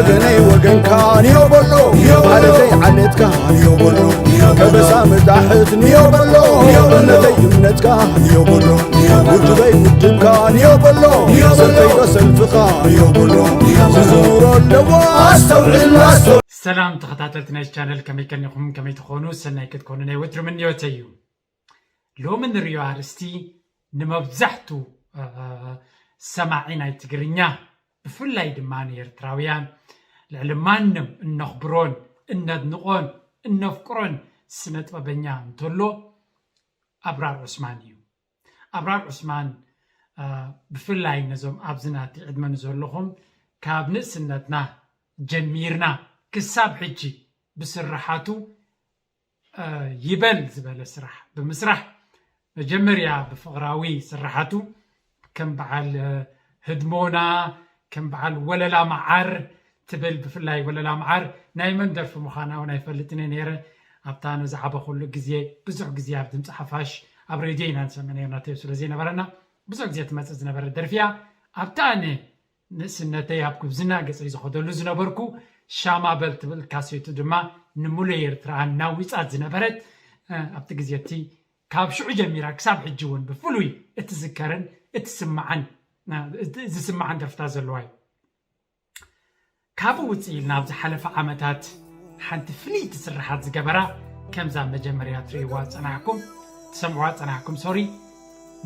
ወገነይ ወገንካ ንዮ በሎ፣ ዓሌተይ ዓሌትካ ንዮ በሎ፣ ከበሳ መታሕት ንዮ በሎ፣ እምነተይ እምነትካ ንዮ በሎ፣ ውድበይ ውድብካ ንዮ በሎ፣ ሰልፈይ ዶ ሰልፍኻ ንዮ በሎ፣ ዝዝውሮ ኣለዎ ኣስተውዕል ኣስተውዕል። ሰላም ተኸታተልቲ ናይ ቻነል፣ ከመይ ከኒኹም? ከመይ ትኾኑ? ሰናይ ክትኮኑ ናይ ወትሩ ምንዮተይ እዩ። ሎሚ ንሪኦ ኣርእስቲ ንመብዛሕቱ፣ እ፣ ሰማዒ ናይ ትግርኛ፣ ብፍላይ ድማ ንኤርትራውያን፣ ልዕሊ ማንም እነኽብሮን እነድንቖን እነፍቅሮን ስነ ጥበበኛ እንተሎ ኣብራር ዑስማን እዩ። ኣብራር ዑስማን፣ እ፣ ብፍላይ ነዞም ኣብዚ ናቲ ዕድመ ንዘለኹም፣ ካብ ንእስነትና ጀሚርና ክሳብ ሕጂ ብስርሓቱ እ፣ ይበል ዝበለ ስራሕ ብምስራሕ፣ መጀመርያ ብፍቕራዊ ስርሓቱ ከም በዓል፣ እ፣ ህድሞና፣ ከም በዓል ወለላ መዓር ትብል፣ ብፍላይ ወለላ መዓር ናይ መን ደርፊ ምዃና እውን ኣይፈልጥን እየ ነይረ። ኣብታ ኣነ ዝዓበኹሉ ግዜ ብዙሕ ግዜ ኣብ ድምፂ ሓፋሽ ኣብ ሬድዮ ኢና ንሰምዕ ነይርና፣ ቴፕ ስለ ዘይነበረና ብዙሕ ግዜ ትመፅእ ዝነበረ ደርፊ እያ። ኣብታ ኣነ ንእስነተይ ኣብ ጉብዝና ገጸይ ዝኸደሉ ዝነበርኩ፣ ሻማ በል ትብል ካሴቱ ድማ ንሙሉእ ኤርትራ ናዊጻት ዝነበረት፣ እ፣ ኣብቲ ግዜ እቲ ካብ ሽዑ ጀሚራ ክሳብ ሕጂ እውን ብፍሉይ እትዝከርን እትስማዕን፣ እ፣ እት-፣ ዝስማዕን ደርፍታት ዘለዋ እዩ። ካብኡ ውፅእ ኢልና ኣብ ዝሓለፈ ዓመታት ሓንቲ ፍልይቲ ስርሓት ዝገበራ፣ ከምዛ መጀመርያ ትርእይዋ ጸናሕኩም፣ ትሰምዕዋ ጸናሕኩም፣ ሶሪ፣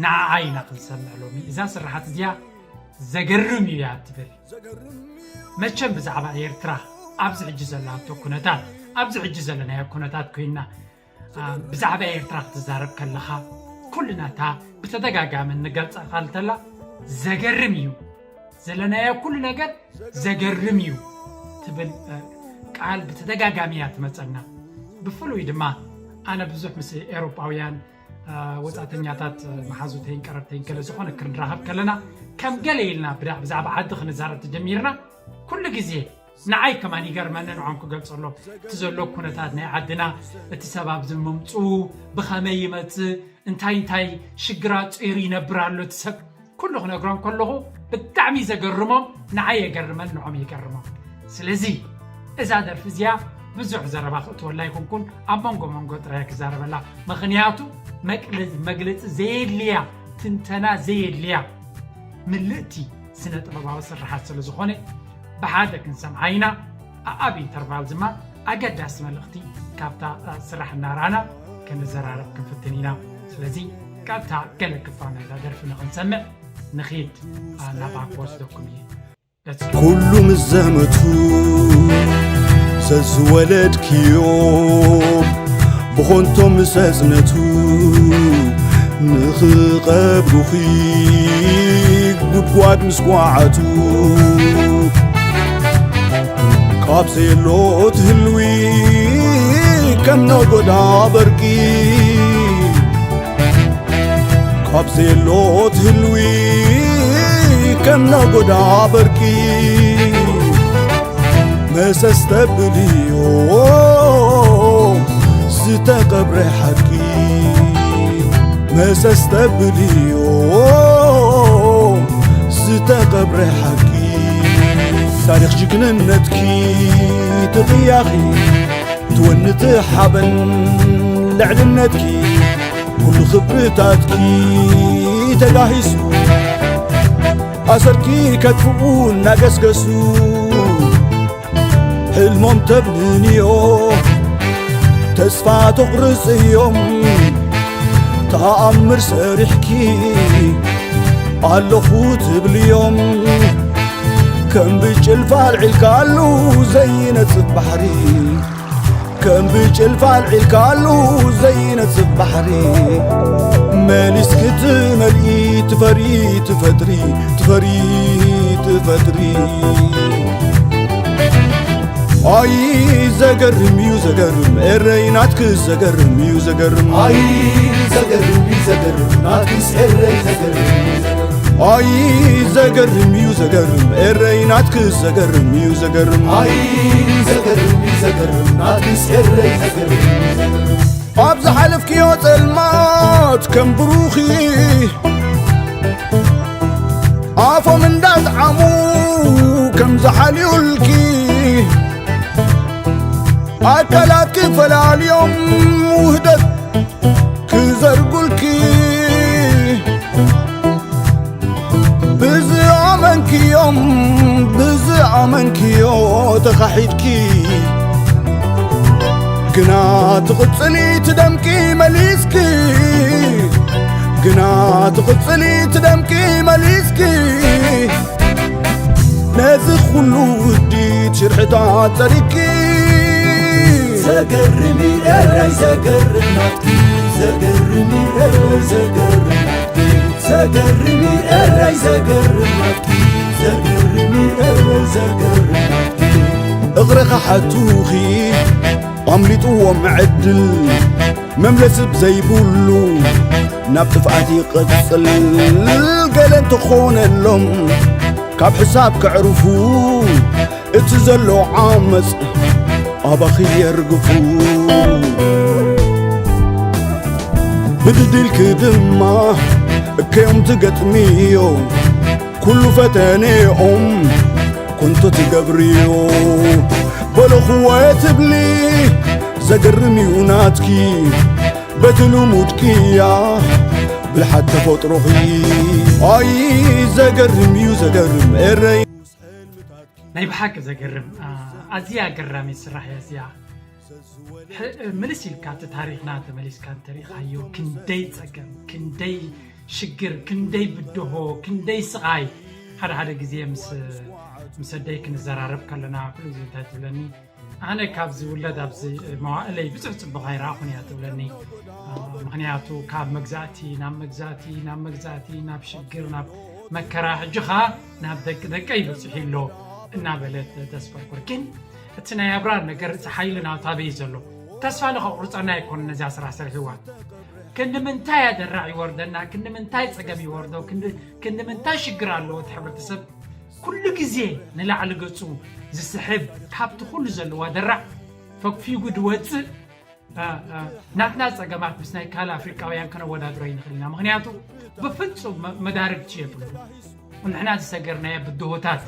ንዓኣ ኢና ክንሰምዕ ሎሚ። እዛ ስርሓት እዚኣ ዘገርም እዩ እያ ትብል። መቸም ብዛዕባ ኤርትራ ኣብዚ ሕጂ ዘላቶ ኩነታት፣ ኣብዚ ሕጂ ዘለናዮ ኩነታት ኮይና፣ አ፣ ብዛዕባ ኤርትራ ክትዛረብ ከለኻ፣ ኩልና እታ ብተደጋጋሚ እንገልጻ ቃል እንተላ፣ ዘገርም እዩ። ዘለናዮ ኩሉ ነገር ዘገርም እዩ ትብል፣ እ፣ ቃል ብተደጋጋሚ እያ ትመጸና። ብፍሉይ ድማ ኣነ ብዙሕ ምስ ኤውሮጳውያን፣ እ፣ ወጻእተኛታት፣ እ፣ መሓዙተይን ቀረብተይን ገለ ዝኾነ ክንራኸብ ከለና፣ ከም ገለ ኢልና ብዳ-፣ ብዛዕባ ዓዲ ክንዛረብ ተጀሚርና፣ ኩሉ ግዜ ንዓይ ከማን ይገርመኒ፣ ንዖም ክገልጸሎም። እቲ ዘሎ ኩነታት ናይ ዓድና፣ እቲ ሰብ ኣብዚ ምምጽኡ ብኸመይ ይመጽእ፣ እንታይ እንታይ ሽግራት ጸይሩ ይነብር ኣሎ እቲ ሰብ፣ ኩሉ ክነግሮም ከለኹ ብጣዕሚ ዘገርሞም፣ ንዓይ የገርመን፣ ንዖም የገርሞም። ስለዚ እዛ ደርፊ እዚኣ ብዙሕ ዘረባ ክእትወላ ኣይኮንኩን፣ ኣብ መንጎ መንጎ ጥራይ ክዛረበላ። ምኽንያቱ መቅለ-፣ መግለጺ ዘየድልያ፣ ትንተና ዘየድልያ ምልእቲ ስነ ጥበባዊ ስርሓት ስለ ዝኾነ ብሓደ ክንሰምዓ ኢና። ኣብ ኢንተርቫል ድማ ኣገዳሲ መልእኽቲ ካብታ፣ እ፣ ስራሕ እናረኣና ክንዘራረብ ክንፍትን ኢና። ስለዚ ቀጥታ ገለ ክፋል ናይዛ ደርፊ ንኽንሰምዕ ንኺድ፣ እ፣ ናባኻ ክወስደኩም እየ። Let's go። ኩሉ ምስ ዘመቱ ዘዝወለድክዮ ብኾንቶ ምስ ኣጽነቱ ንኽቐብሩኺ ጉድጓድ ምስ ጓዓቱ ካብ ዘየሎ ትህልዊ ከም ነጎዳ በርቂ ካብ ዘየሎ ትህልዊ ከም ነጎዳ በርቂ መሰስ ተብልዮ ዝተቐብረ ሓቂ መሰስ ተብልዮ ዝተቐብረ ሓቂ ታሪኽ ጅግንነትኪ ትቕያኺ ትወንት ሓበን ልዕልነትኪ ኩሉ ክብርታትኪ ተጋሂሱ ኣሰርኪ ከጥፍኡ እናገስገሱ ሕልሞም ተብንንዮ ተስፋ ተቑርጽዮም ተኣምር ሰሪሕኪ ኣለኹ ትብልዮም ከም ብጭልፋ ኣልዒልካሉ ዘይነጽፍ ባሕሪ ከም ብጭልፋ ኣልዒልካሉ ዘይነጽፍ ባሕሪ መሊስኪ ትመልኢ ትፈሪ ትፈጥሪ ትፈሪ ትፈጥሪ ኣይ ዘገርም እዩ ዘገርም ኤረይ ናትክስ ዘገርም እዩ ዘገርም ኣይ ዘገርም እዩ ዘገርም ናትክስ ኤረይ ዘገርም እዩ ዘገርም ኣይ ዘገርም እዩ ዘገርም ኤረይ ናትክስ ዘገርም እዩ ዘገርም ኣይ ዘገርም እዩ ዘገርም ናትክስ ኤረይ ዘገርም እዩ ዘገርም ኣብ ዝሓለፍክዮ ጸልማት ከም ብሩኺ ኣፎም እንዳጥዓሙ ከም ዝሓልዩልኪ ኣካላት ክፈላልዮም ውህደት ክዘርጉልኪ ብዝኣመንክዮም ብዝኣመንክዮ ተኻሒድኪ ግና ትቕጽሊ ትደምቂ መሊስኪ ግና ትቕጽሊ ትደምቂ መሊስኪ ነዚ ኩሉ ውዲት ሽርሕታት ጸሪግኪ ዘገርም እዩ ኤረይ ዘገርም ናትኪ ዘገርም እዩ ኤረይ ዘገርም ናትኪ ዘገርም እዩ ኤረይ ዘገርም ናትኪ ዘገርም እዩ ኤረይ ዘገርም ናትኪ እቕርኻ ሓቱኺ ኣምሊጥዎም ዕድል መምለሲ ብዘይብሉ ናብ ጥፍኣት ይቕጽል ገለ እንተኾነሎም ካብ ሕሳብ ከዕርፉ እቲ ዘሎ ዓመጽ ኣባኺ የርግፉ ብድድልኪ ድማ እከዮም ትገጥምዮ ኩሉ ፈተኔኦም ኮንቶ ትገብርዮ በለኽዎ ትብሊ ዘገርም እዩ ናትኪ በቲ ልሙድ ቅያሕ ብልሓት ተፈጥሮኺ ኣይ ዘገርም እዩ ዘገርም ኤረይ ናይ ብሓቂ ዘገርም ኣዝያ ኣገራሚ ስራሕ እያ እዚኣ ምልስ ኢልካ እቲ ታሪኽና ተመሊስካ እንተሪእኻዮ ክንደይ ፀገም ክንደይ ሽግር ክንደይ ብድሆ ክንደይ ስቓይ ሓደ ሓደ ግዜ ምስ ምስ ኣደይ ክንዘራረብ ከለና ኩሉ ግዜ እንታይ ትብለኒ ኣነ ካብ ዝውለድ ኣብዚ መዋእለይ ብዙሕ ፅቡቕ ኣይረኣኹን እያ ትብለኒ ምክንያቱ ካብ መግዛእቲ ናብ መግዛእቲ ናብ መግዛእቲ ናብ ሽግር ናብ መከራ ሕጂ ኸዓ ናብ ደቂ ደቀይ በፂሑ ኣሎ እናበለት ተስፈርኩር ግን እቲ ናይ ኣብራር ነገር እቲ ሓይሊ ናብታ በይ ዘሎ ተስፋ ንኸቁርፀና ኣይኮነ ነዚያ ስራሕ ሰሪሕዋ ክንዲ ምንታይ ኣደራዕ ይወርደና ክንዲ ምንታይ ፀገም ይወርዶ ክንዲ ምንታይ ሽግር ኣለዎ እቲ ሕብረተሰብ ኩሉ ግዜ ንላዕሊ ገፁ ዝስሕብ ካብቲ ኩሉ ዘለዎ ኣደራዕ ፈግፊጉ ድወፅእ ናትና ፀገማት ምስ ናይ ካልእ ኣፍሪቃውያን ከነወዳድሮ ይንኽእል ኢና ምክንያቱ ብፍፁም መዳርግቲ የብሉ ንሕና ዝሰገርናዮ ብድሆታት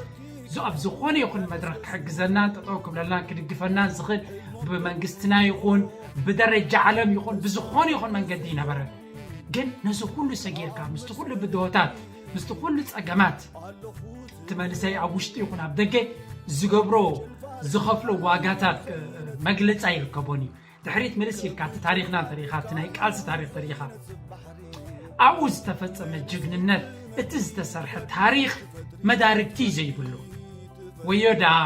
ኣብ ዝኾነ ይኹን መድረክ ክሕግዘና ጠጠው ክብለልና ክድግፈና ዝኽእል ብመንግስትና ይኹን ብደረጃ ዓለም ይኹን ብዝኾነ ይኹን መንገዲ ይነበረ ግን ነዚ ኩሉ ሰጊርካ ምስቲ ኩሉ ብድሆታት ምስቲ ኩሉ ፀገማት እቲ መንእሰይ ኣብ ውሽጢ ይኹን ኣብ ደገ ዝገብሮ ዝኸፍሎ ዋጋታት መግለፂ ኣይርከቦን እዩ ድሕሪት ምልስ ኢልካ እቲ ታሪኽና ተሪኻ እቲ ናይ ቃልሲ ታሪኽ ተሪኻ ኣብኡ ዝተፈፀመ ጅግንነት እቲ ዝተሰርሐ ታሪኽ መዳርግቲ ዘይብሉ ወዮ ደኣ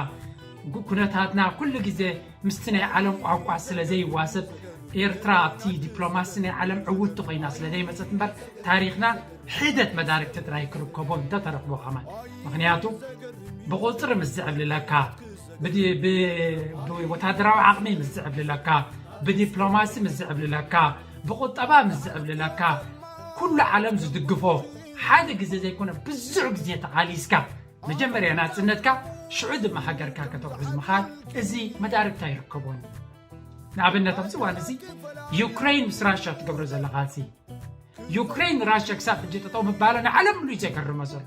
ኩነታትና ኩሉ ግዜ ምስቲ ናይ ዓለም ቋንቋ ስለ ዘይዋሰብ ኤርትራ ኣብቲ ዲፕሎማሲ ናይ ዓለም ዕውቲ ኮይና ስለ ዘይመፀት እምበር ታሪኽና ሒደት መዳርግቲ ጥራይ ክርከቦ እንተተረኽቦ ከማን ምኽንያቱ ብቁፅሪ ምስ ዝዕብልለካ ብወታደራዊ ዓቕሚ ምስ ዝዕብልለካ ብዲፕሎማሲ ምስ ዝዕብልለካ ብቁጠባ ምስ ዝዕብልለካ ኩሉ ዓለም ዝድግፎ ሓደ ግዜ ዘይኮነ ብዙሕ ግዜ ተቓሊስካ መጀመርያ ናጽነትካ ሽዑ ድማ ሃገርካ ከተውሕዝ ምኻድ እዚ መዳርግታ ይርከቦን ንኣብነት ኣብዚ እዋን እዚ ዩክሬን ምስ ራሽያ ትገብሮ ዘላ ቃልሲ ዩክሬን ራሽያ ክሳብ ሕጂ ጠጠው ምባላ ንዓለም ሙሉ እዩ ዘገርሞ ዘሎ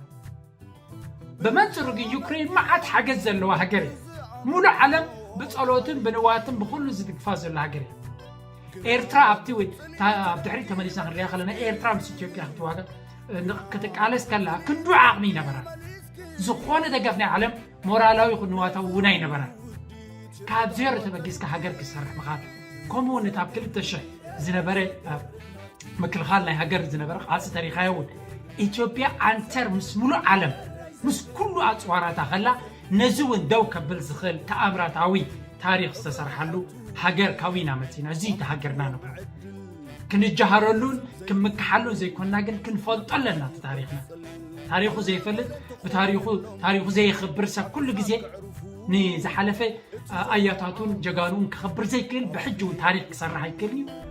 ብመንፅሩ ግን ዩክሬን መዓት ሓገዝ ዘለዋ ሃገር እያ ሙሉእ ዓለም ብፀሎትን ብንዋትን ብኩሉ ዝድግፋ ዘሎ ሃገር እያ ኤርትራ ኣብቲ ኣብ ድሕሪት ተመሊስና ክንሪኣ ከለና ኤርትራ ምስ ኢትዮጵያ ክትዋጋእ ክትቃለስ ከላ ክንዱ ዓቕሚ ይነበራ ዝኾነ ደገፍ ናይ ዓለም ሞራላዊ ይኹን ንዋታዊ እውን ኣይነበራን ካብ ዜሮ ተበጊስካ ሃገር ክሰርሕ ምኻድ ከምኡ እውን ኣብ ክልተ ሽሕ ዝነበረ ምክልኻል ናይ ሃገር ዝነበረ ቃልሲ ተሪኻዮ እውን ኢትዮጵያ ኣንተር ምስ ሙሉእ ዓለም ምስ ኩሉ ኣፅዋራታ ከላ ነዚ እውን ደው ከብል ዝኽእል ተኣምራታዊ ታሪኽ ዝተሰርሓሉ ሃገር ካዊና መፂና እዚ እቲ ሃገርና ንብሎ ክንጀሃረሉን ክምክሓሉን ዘይኮንና ግን ክንፈልጦ ኣለና እቲ ታሪኽና ታሪኹ ዘይፈልጥ ብታሪኹ ታሪኹ ዘየኽብር ሰብ ኩሉ ግዜ ንዝሓለፈ ኣያታቱን ጀጋኑን ክኸብር ዘይክእል ብሕጂ እውን ታሪኽ ክሰርሕ ኣይክእልን እዩ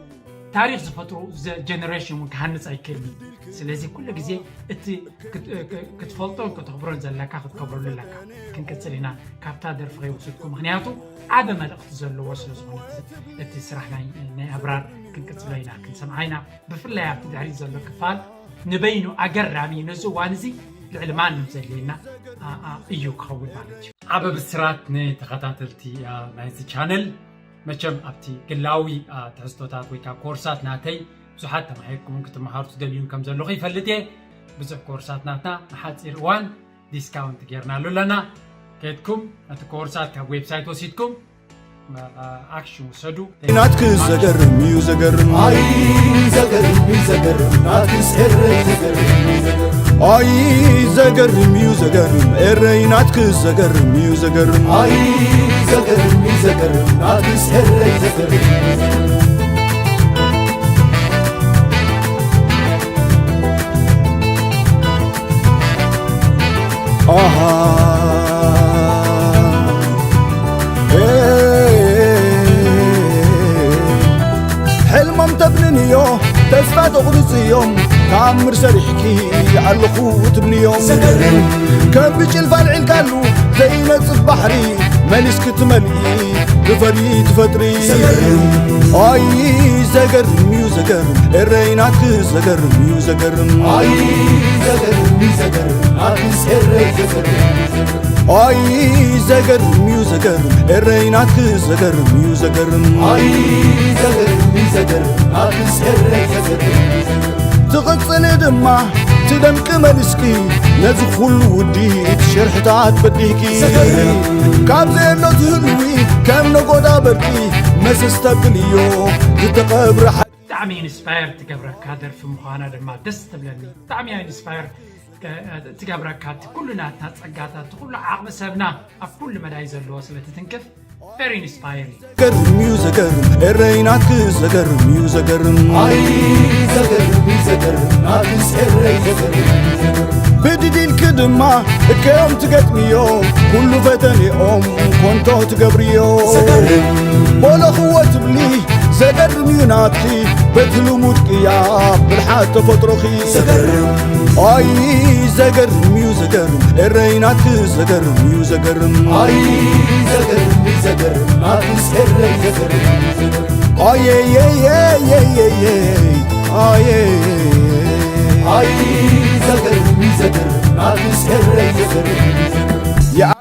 ታሪኽ ዝፈጥሩ ጀነሬሽን እውን ክሃንፅ ኣይክእልን እዩ ስለዚ ኩሉ ግዜ እቲ ክትፈልጦን ከተኽብሮን ዘለካ ክትከብረሉ ኣለካ ክንቅፅል ኢና ካብታ ደርፊ ከይወሰድኩ ምክንያቱ ዓበ መልእኽቲ ዘለዎ ስለ ዝኾነ እቲ ስራሕ ናይ ኣብራር ክንቅፅሎ ኢና ክንሰምዓ ኢና ብፍላይ ኣብቲ ድሕሪት ዘሎ ክፋል ንበይኑ ኣገራሚ እዩ ነዚ እዋን እዚ ልዕሊ ማንም ዘድልየና እዩ ክኸውን ማለት እዩ ዓበ ብስራት ንተኸታተልቲ ናይዚ ቻነል መቸም ኣብቲ ግላዊ ትሕዝቶታት ወይ ከዓ ኮርሳት ናተይ ብዙሓት ተማሂርኩምን ክትመሃሩ ትደልዩን ከም ዘለኹ ይፈልጥ እየ። ብዙሕ ኮርሳት ናትና ንሓፂር እዋን ዲስካውንት ጌርናሉ ኣለና። ከድኩም ነቲ ኮርሳት ካብ ዌብሳይት ወሲድኩም ኣክሽን ውሰዱ። ናትክ ዘገርም እዩ ዘገርም። ኣይ ዘገርም እዩ ዘገርም ናትክ ኤረይ ዘገርም እዩ ዘገርም። ኣይ ዘገርም እዩ ዘገርም ኤረይ ናትክ ዘገርም እዩ ዘገርም። ኣይ ዘገርም እዩ ዘገርም ናትክ ኤረይ ዘገርም እዩ ዘገርም። ኣሃ። ኤ፣ ሕልሞም ተብንን እዮ፣ ተስፋ ተቑርጽ እዮም፣ ተኣምር ሰሪሕኪ ኣለኹ ትብልዮም። ዘገርም። ከም ብጭልፋ ኣልዒልካሉ ዘይነጽፍ ባሕሪ፣ መሊስኪ ትመልኢ፣ ትፈሪ ትፈጥሪ። ዘገርም። ኣይ ዘገርም እዩ ዘገርም፣ ኤረይ ናትክ ዘገርም እዩ ዘገርም። ኣይ ዘገርም እዩ ዘገርም፣ ናትክ ኤረይ ዘገርም እዩ ዘገርም። ኣይ ዘገርም እዩ ዘገርም፣ ኤረይ ናትክ ዘገርም እዩ ዘገርም። ኣይ ዘገርም እዩ ዘገርም፣ ናትክ ኤረይ ዘገርም እዩ ዘገርም። ትቕጽሊ ድማ ትደምቂ መሊስኪ፣ ነዚ ኩሉ ውዲት ሽርሕታት በዲህኪ። ዘገርም። ካብ ዘየሎ ትህልዊ ከም ነጎዳ በርቂ፣ መሰስ ተብልዮ ዝተቐብረ ሓ- ብጣዕሚ ኢንስፓየር ትገብረካ ደርፊ ምዃና ድማ ደስ ትብለኒ። ብጣዕሚ ኢንስፓየር ትገብረካ፣ እቲ ኩሉ ናትና ጸጋታት፣ እቲ ኩሉ ዓቕሚ ሰብና ኣብ ኩሉ መዳይ ዘለዎ ስለ ትትንክፍ፣ very inspiring። ዘገርም እዩ ዘገርም፣ ኤረይ ናትክ ዘገርም እዩ ዘገርም። ኣይ ዘገርም እዩ ዘገርም፣ ናትክ ኤረይ ዘገርም እዩ ዘገርም። ብድድ ኢልኪ ድማ እከዮም ትገጥምዮ፣ ኩሉ ፈተንኦም ኮንቶ ትገብርዮ። ዘገርም። በለኽዎ ትብሊ፣ ዘገርም እዩ ናትኪ፣ በቲ ልሙድ ቅያ ብልሓት ተፈጥሮኺ። ዘገርም። ኣይ ዘገርም እዩ ዘገርም፣ ኤረይ ናትክ ዘገርም እዩ ዘገርም። ኣይ ዘገርም እዩ ዘገርም፣ ናትክ ኤረይ ዘገርም እዩ ዘገርም። ኣየየየየየየ፣ ኣየ። ኣይ ዘገርም እዩ ዘገርም፣ ናትክ ኤረይ ዘገርም እዩ ዘገርም። ይኣ-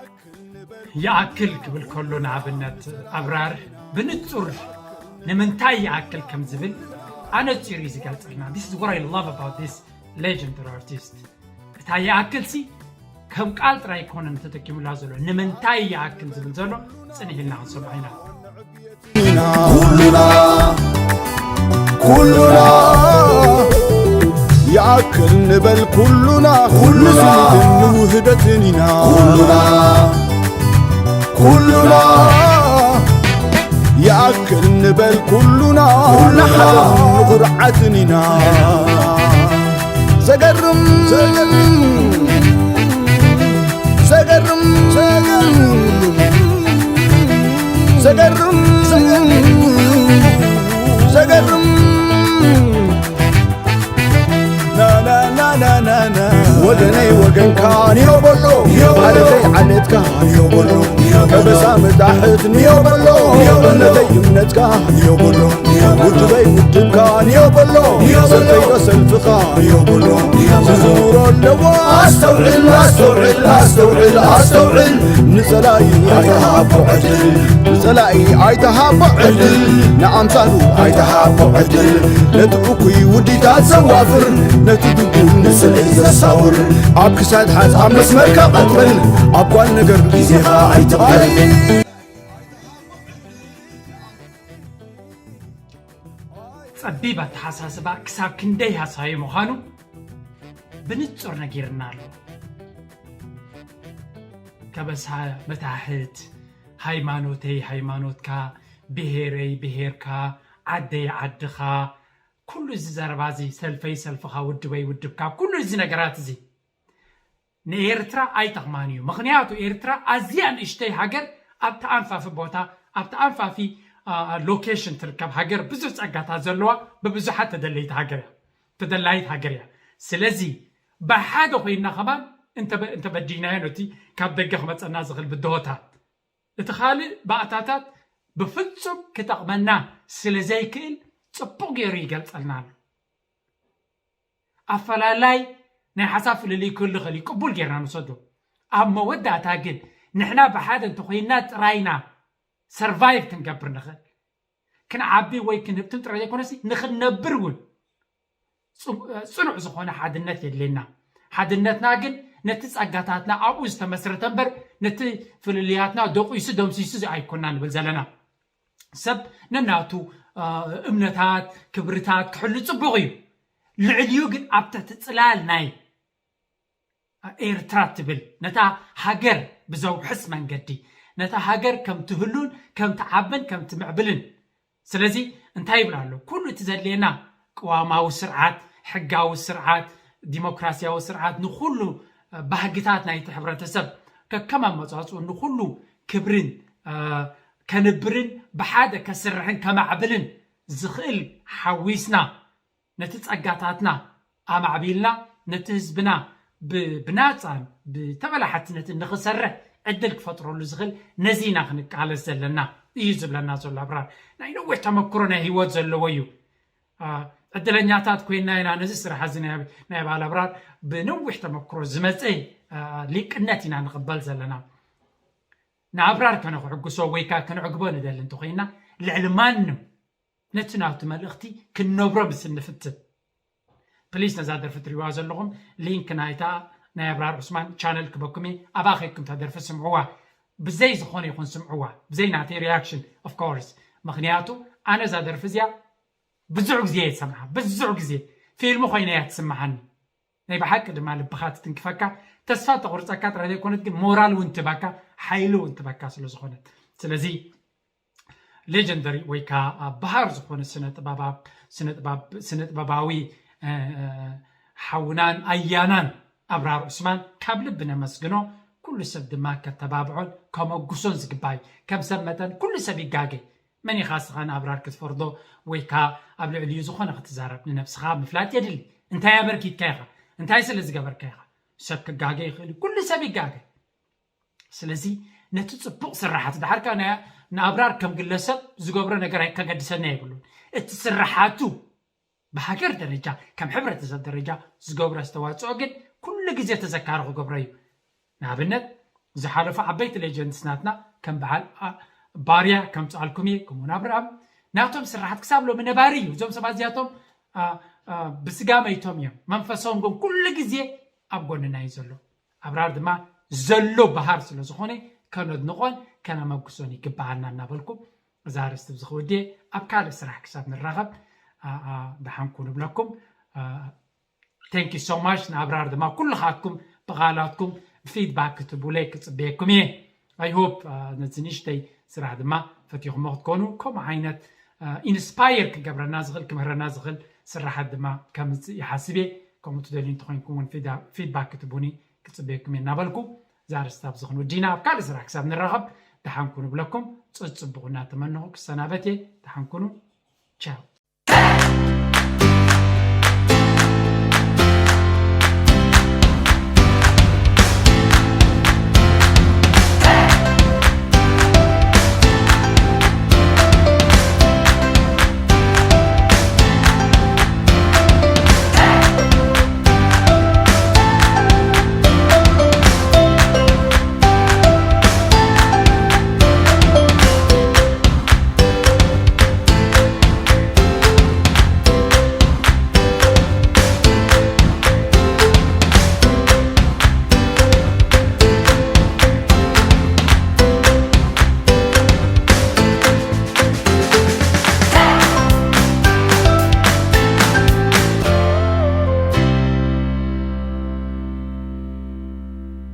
ይኣክል ክብል ከሎ ንኣብነት ኣብራር ብንጹር ንምንታይ ይኣክል ከም ዝብል ኣነጺሩ እዩ ዝገልጸልና። This is what I love about this legendary artist። እታ ይኣክል ሲ ከም ቃል ጥራይ ኣይኮነን ተጠቂሙላ ዘሎ፣ ንምንታይ ይኣክል ዝብል ዘሎ ጽንሕ ኢልና ክንሰምዖ ኢና። ኩሉና ኩሉና ይኣክል ንበል ኩሉና ኩሉና ስኒትን ውህደትን ኢና ኩሉና ኩሉና ይኣክል ንበል ኩሉና ኩሉና ንሓዘን ንኹርዓትን ኢና ዘገርም ዘገርም ዘገርም ዘገርም ዘገርም ዘገርም ናናናናናና ወገነይ ወገንካ ንዮ በሎ ዓለተይ ዓለትካ ንዮ በሎ ከበሳ መጣሕት ንዮ በሎ እምነተይ እምነትካ ንዮ በሎ ውድበይ ውድብካ ንዮ በሎ ሰልፈይ ዶ ሰልፍኻ ንዮ በሎ ዝዝውሮ ኣለዎ ኣስተውዕል ኣስተውዕል ኣስተውዕል ኣስተውዕል ንጸላኢ ኣይትሃቦ ዕድል ንጸላኢ ኣይትሃቦ ዕድል ንኣምሳሉ ኣይትሃቦ ዕድል ነቲ እኩይ ውዲታት ዘዋፍር ነቲ ድጉም ንጽልኢ ዘሳውር ኣብ ክሳድ ሓዝ ኣብ መስመርካ ቀጥል ኣብ ጓል ነገር ግዜኻ ኣይትቕተል ጸቢብ ኣተሓሳስባ ክሳብ ክንደይ ሃሳዩ ምዃኑ ብንጹር ነጊርና ኣሎ። ከበሳ መታሕት፣ ሃይማኖተይ ሃይማኖትካ፣ ብሄረይ ብሄርካ፣ ዓደይ ዓድኻ፣ ኩሉ እዚ ዘረባ እዚ ሰልፈይ ሰልፍኻ፣ ውድበይ ውድብካ፣ ኩሉ እዚ ነገራት እዚ ንኤርትራ ኣይጠቕማን እዩ። ምኽንያቱ ኤርትራ ኣዝያ ንእሽተይ ሃገር ኣብቲ ኣንፋፊ ቦታ ኣብቲ ኣንፋፊ ሎኬሽን ትርከብ ሃገር ብዙሕ ጸጋታት ዘለዋ ብብዙሓት ተደለይቲ ሃገር እያ ተደላይት ሃገር እያ። ስለዚ ብሓደ ኮይና ከማን እንተበዲናዮ ነቲ ካብ ደገ ክመጸና ዝኽእል ብድሆታት እቲ ካልእ ባእታታት ብፍጹም ክጠቕመና ስለ ዘይክእል ጽቡቕ ገይሩ ይገልጸልና ኣሎ። ኣፈላላይ ናይ ሓሳብ ፍልልይ ክህሉ ይኽእል እዩ፣ ቅቡል ጌርና ንውሰዶ። ኣብ መወዳእታ ግን ንሕና ብሓደ እንተኾይንና ጥራይና ሰርቫይቭ ክንገብር ንኽእል። ክንዓቢ ወይ ክንህብትም ጥራይ ዘይኮነሲ ንክንነብር እውን ጽኑዕ ዝኾነ ሓድነት የድልየና። ሓድነትና ግን ነቲ ጸጋታትና ኣብኡ ዝተመስረተ እምበር ነቲ ፍልልያትና ደቂሱ ደምሲሱ ኣይኮና ንብል ዘለና። ሰብ ነናቱ እምነታት ክብርታት ክሕሉ ጽቡቕ እዩ። ልዕሊኡ ግን ኣብ ትሕቲ ጽላል ናይ ኤርትራ ትብል ነታ ሃገር ብዘውሕስ መንገዲ ነታ ሃገር ከም ትህሉን ከም ትዓብን ከም ትምዕብልን ስለዚ እንታይ ይብል ኣሎ? ኩሉ እቲ ዘድልየና ቅዋማዊ ስርዓት፣ ሕጋዊ ስርዓት፣ ዲሞክራሲያዊ ስርዓት ንኩሉ ባህግታት ናይቲ ሕብረተሰብ ከከም ኣመፃፅኡ ንኩሉ ክብርን ከንብርን ብሓደ ከስርሕን ከማዕብልን ዝኽእል ሓዊስና ነቲ ጸጋታትና ኣማዕቢልና ነቲ ህዝብና ብናፃን ብተበላሓትነትን ንኽሰርሕ ዕድል ክፈጥረሉ ዝኽእል ነዚ ኢና ክንቃለስ ዘለና እዩ ዝብለና ዘሎ ኣብራር። ናይ ነዊሕ ተመክሮ ናይ ህይወት ዘለዎ እዩ። ዕድለኛታት ኮይና ኢና ነዚ ስራሕ እዚ ናይ ባል ኣብራር ብነዊሕ ተመክሮ ዝመፀ ሊቅነት ኢና ንቕበል ዘለና። ንኣብራር ከነክዕግሶ ወይ ከዓ ከነዕግቦ ንደሊ እንተኮይና ልዕሊ ማንም ነቲ ናቱ መልእኽቲ ክንነብሮ ምስ እንፍትን ፕሊስ ነዛ ደርፊ ትሪዋ ዘለኹም ሊንክ ናይታ ናይ ኣብራር ዑስማን ቻነል ክበኩም እየ ኣብኣ ከይድኩም እታ ደርፊ ስምዕዋ ብዘይ ዝኾነ ይኹን ስምዕዋ ብዘይ ናተይ ሪያክሽን ኦፍኮርስ ምክንያቱ ኣነ እዛ ደርፊ እዚኣ ብዙሕ ግዜ እየ ዝሰምዓ ብዙሕ ግዜ ፊልሚ ኮይነ እያ ትስምዓኒ ናይ ብሓቂ ድማ ልብኻ ትትንክፈካ ተስፋ ተቑርፀካ ጥራይ ዘይኮነት ግን ሞራል እውን ትበካ ሓይሊ እውን ትበካ ስለ ዝኾነት ስለዚ ሌጀንደሪ ወይ ከዓ በሃር ዝኾነ ስነ ጥበባዊ ሓውናን ኣያናን ኣብራር ዑስማን ካብ ልቢ ነመስግኖ ኩሉ ሰብ ድማ ከተባብዖን ከመጉሶን ዝግባእ ከም ሰብ መጠን ኩሉ ሰብ ይጋገ መን ኢኻ እስኻ ንኣብራር ክትፈርዶ ወይ ከዓ ኣብ ልዕሊኡ ዝኾነ ክትዛረብ ንነብስኻ ምፍላጥ የድሊ እንታይ ኣበርኪትካ ኢኻ እንታይ ስለ ዝገበርካ ኢኻ ሰብ ክጋገ ይኽእል ኩሉ ሰብ ይጋገ ስለዚ ነቲ ፅቡቕ ስራሓት ድሓር ከዓ ንኣብራር ከም ግለሰብ ዝገብሮ ነገር ከገድሰና የብሉን እቲ ስራሓቱ ብሃገር ደረጃ ከም ሕብረተሰብ ደረጃ ዝገብሮ ኣስተዋፅኦ ግን ኩሉ ግዜ ተዘካሪ ክገብሮ እዩ ንኣብነት ዝሓለፉ ዓበይቲ ሌጀንድስ ናትና ከም በዓል ባርያ ከምፅኣልኩም እየ ከምኡን ኣብርሃም ናቶም ስራሓት ክሳብ ሎሚ ነባሪ እዩ እዞም ሰባት እዚኣቶም ብስጋ መይቶም እዮም መንፈሶም ግን ኩሉ ግዜ ኣብ ጎንና እዩ ዘሎ ኣብራር ድማ ዘሎ በሃር ስለ ዝኾነ ከነድንቖን ከነመጉሶን ይግበኣና እናበልኩም እዛ ኣርእስቲ እዚ ክውድየ ኣብ ካልእ ስራሕ ክሳብ ንራኸብ ደሓንኩ ንብለኩም thank you so much ንኣብራር ድማ ኩልኻትኩም ብቓላትኩም ፊድባክ ክትቡለይ ክፅበየኩም እየ I hope ነዚ ንእሽተይ ስራሕ ድማ ፈቲኹሞ ክትኮኑ ከምኡ ዓይነት ኢንስፓየር ክገብረና ዝኽእል ክምህረና ዝኽእል ስራሓት ድማ ከምፅእ ይሓስብ እየ ከምኡ ትደልዩ እንተኮይንኩም እውን ፊድባክ ክትቡኒ ክፅበየኩም እየ እናበልኩ እዛ ኣርእስቲ ኣብዚ ክንውዲና ኣብ ካልእ ስራሕ ክሳብ ንራኸብ ደሓንኩ ንብለኩም ፅፅቡቕ እናተመነኹ ክሰናበት እየ ደሓንኩኑ ቻው